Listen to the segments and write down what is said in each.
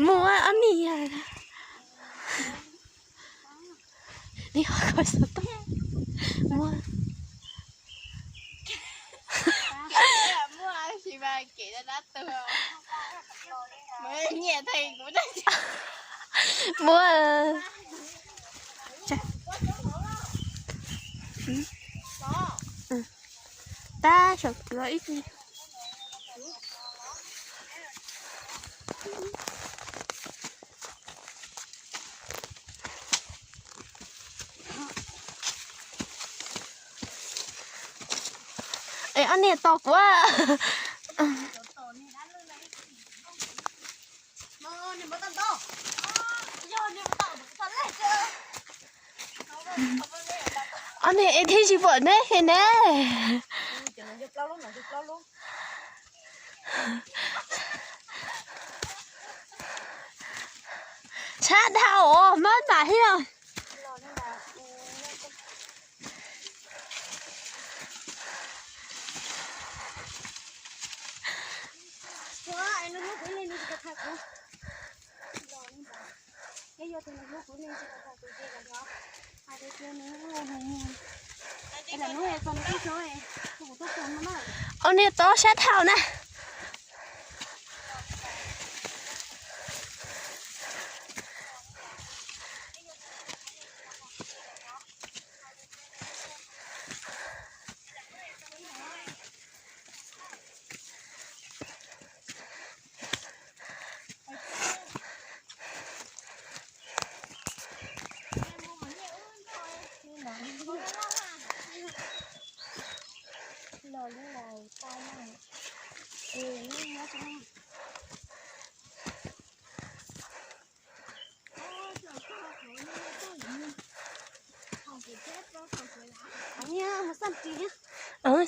Muaj ob niag. Neb ho kho xov tooj. Muaj. Muaj. Tab saum twg ib. Es ob niag tos kuv. Ob niag es thiaj tsis pom neb he ne. Sab dhau os, mab mam thiab. Ua niag tob sab dhau na.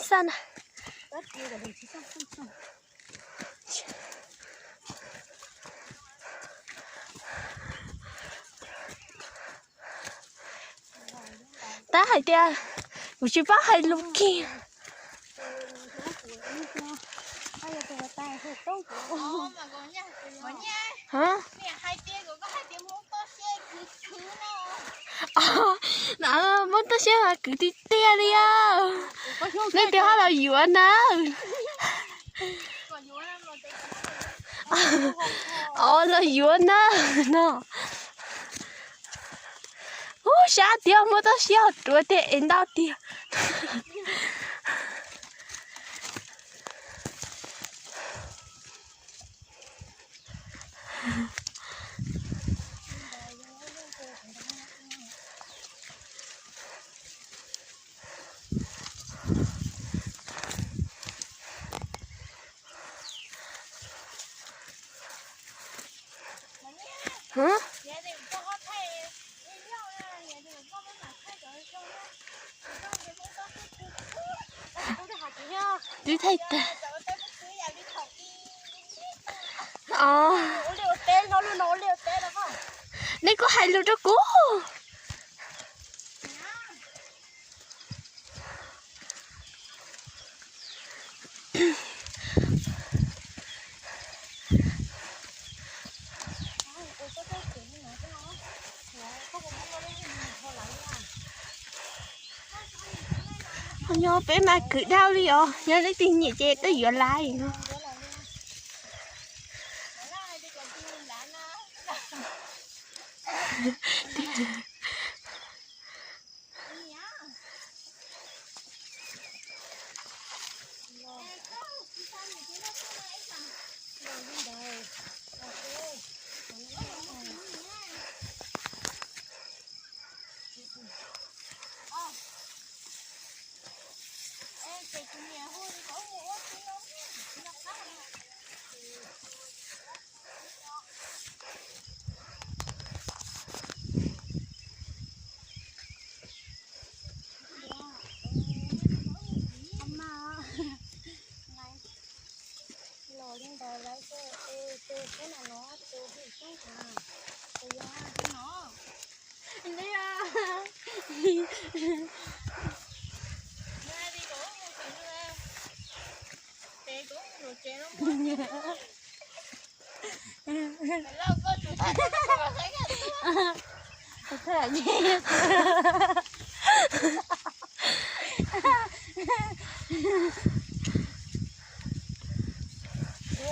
Xaj na. Tab hais tias kuv tsis paub hais lus kiag. Muab toj siab mas kwv tiag tiag li os. Nej tias ho los yuav na. Os, los yuav na no. Ub, sab tiag, muab toj siab ruav tiag es ntau tiag. Twb thaij tag. Nej kuj hais lus rau kuv. Nyob peb mas kwv dhau li os, yog leej twg nyiam ces tuaj yuav lawm no.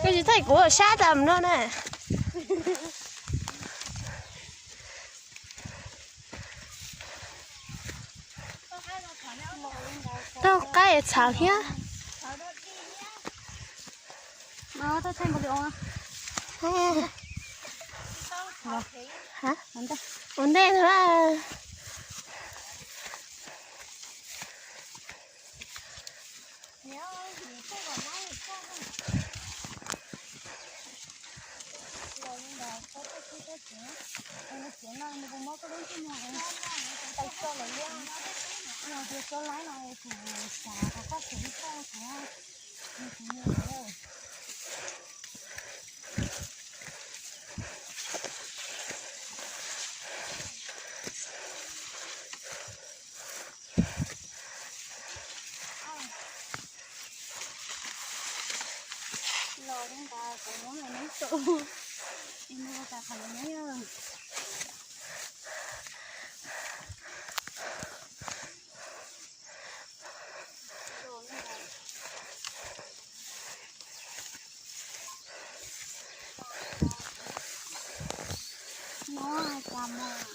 Koj tsis thaij kuv sab tas no na. Tau qaib txhav thiab. Ua ntej no. Los li ntawd, kuv muab maiv neb tso, es nws ua tas qhov lawv neb. No, cas mas,